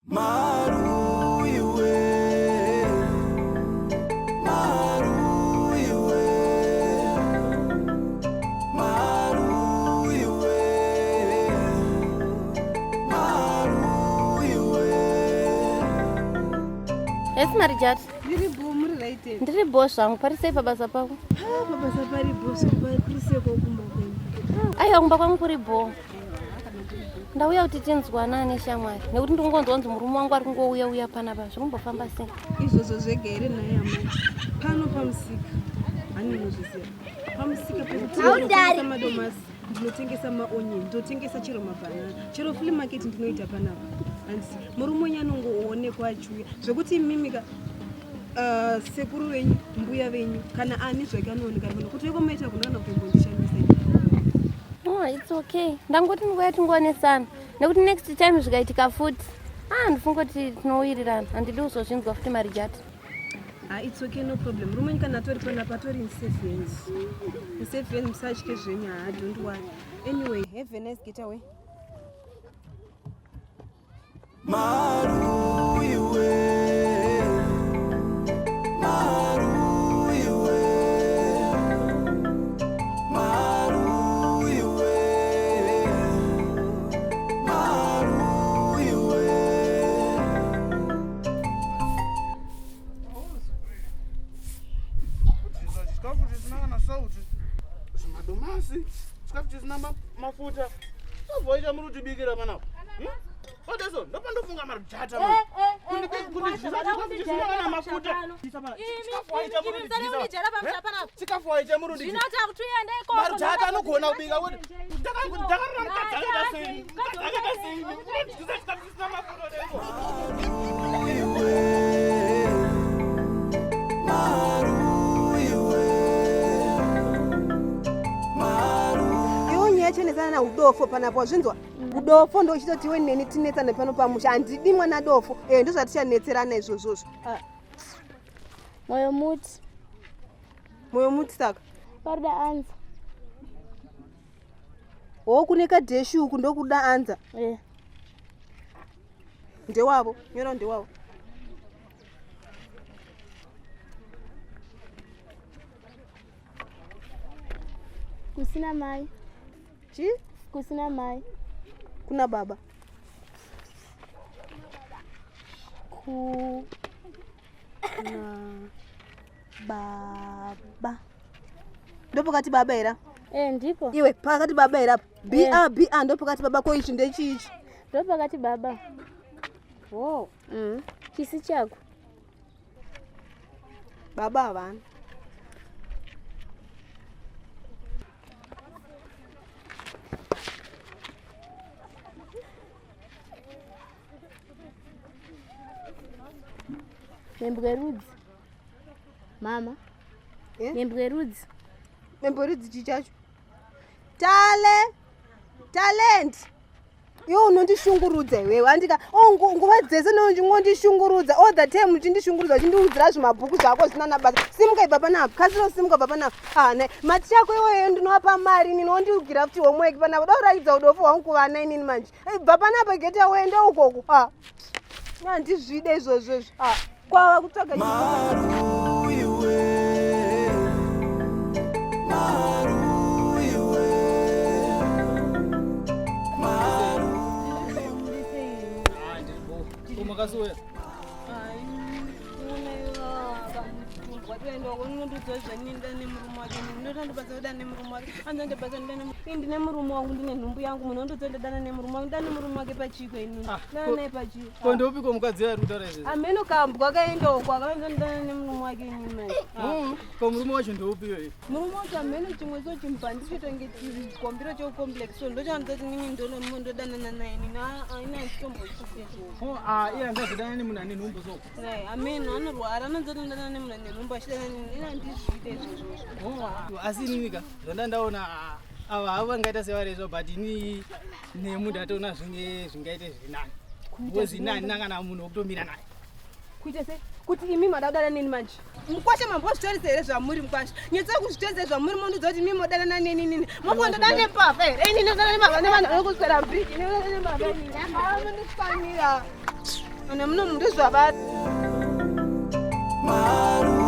Maruiwe, maruiwe, maruiwe, maruiwe. Yes, Marijati. Ndiri bho muri right here. Ndiri bho zvangu, pari sei pabasa pako? Ah, pabasa pari bho so kuri sei kokumba kwenyu? Aiwa kumba kwangu kuri bho. Ndauya kuti tinzwanane shamwari nekuti ndingonzwa kunzi murume wangu ari kungouya uya panapa zvinombofamba sei? Izvozvo zvega here nhai amai? Pano pamusika hani unozviziva pamusika pekuti ndinotengesa madomasi ndinotengesa maonyeni ndinotengesa chero mabhanana chero flea market ndinoita panapa handisi murume wenyu anongoonekwa achiuya zvekuti imimika uh, sekuru venyu mbuya venyu kana ani zvake anooneka pano kuti vekomaita kuna kana kutombondishandisa Oh, it's okay. Ndangoti nguva yatingoonetsana nekuti next time zvikaitika futi ah ndifunga kuti tinowirirana handidi kuzozvinzwa futi marijati. Ah, it's okay no problem murume wenyu kana atori panapa atori in safe hands in safe hands musatye zvenyu haa don't worry anyway have a nice getaway Maruiwe, maruiwe, maruiwe, maruiwe. Chikafu chisina kana sauti, zvimadomasi, chikafu chisina mafuta. Savoita muri kutibikira panapa. Hmm? Odeso, ndopandofunga marujata manje. Kundidyisa chikafu chisina kana mafuta. Chikafu waita muri kutidyisa. Chikafu waita muri kutidyisa. Marujata anogona kubika kuti ndakarora mukadzi akaita sei? Mukadzi akaita sei? Kundidyisa chikafu chisina mafuta odeso. Iwe nyaya chenetsana na udofo panapo wazvinzwa udofo ndochitoti iwe neni tinetsane pano pamusha handidi mwana dofo e ndozvatichanetserana izvozvozvo ah. Moyo muti. Moyo muti saka Parida anza. Ho kune kadheshi uku ndokuda anza. Eh. Ndewavo, nyora ndewavo. Kusina mai. Chi? Kusina mai. Kuna baba. Ku na baba. Ndopakati baba here? Eh, ndipo. Iwe pakati baba here apa? B eh. A B A ndopakati baba ko ichi ndechi ichi? Ndopakati baba. Oh. Chisi chako. Baba havana. Membwe rudzi. Mama. Eh? Membwe rudzi. Membwe rudzi chii chacho? Tale. Talent. Iwe unondishungurudza iwewe andika oh, nguva dzese nongondishungurudza all the time uchindishungurudza uchindiudzira zvimabhuku zvako zvisina nabasa. Simuka ibva panapa. Kasira simuka ibva panapa. Ah, ne. Mati chako iwewe ndinoapa mari inini wondiugira futi homework panapa. Uda kuratidza udofu hwangu kuvana inini manje. Ibva panapa get away enda ukoko. Ah. Handizvide izvozvo izvo. Ah. Kwava kutsvaga Maruiwe, maruiwe, maruiwe. Makasuya. Ndine murume wangu ndine nhumbu yangu munhu ondodza ndadana nemurume wangu ndane murume wake pachiko inini Ah, dana naye pachiko Ko ndoupiko mukadzi ari kutaura izvezvi? ameno kambwa kaenda uko akaanza ndadana nemurume wake inini manje Ko murume wacho ndoupi iyoyo? Murume wacho hameno chimwe so chimubhandi chotonge chikombiro checomplex so ndochanzati nini ndodanana naye nini aina handitombochizvo Ah, iye angazodanana nemunhu ane nhumbu so. hameno anorwara anonzati ndanana nemunhu ane nhumbu achidanana nini ina handizviite izvozvozvo Asi inini ka zvanda ndaona ah, ava havo vangaita sevaresva but ini nemu ndatoona zvinge zvingaite zviri nani. Because ini handina kana munhu wekutomira naye. Kuita sei? Kuti imi mada kudana neni manje? Mukwasha mambozvitarisa here zvamuri mukwasha? Nyatsa kuzvitarisa zvamuri mondiudza kuti imi modanana neni nini? Mokondodana nembavha here? Ini ndodana nembavha nevanhu vanokuswera bridge. Ini ndodana nembavha inini. Ah, munondikwanira. Ane muno ndezvavari. Maru.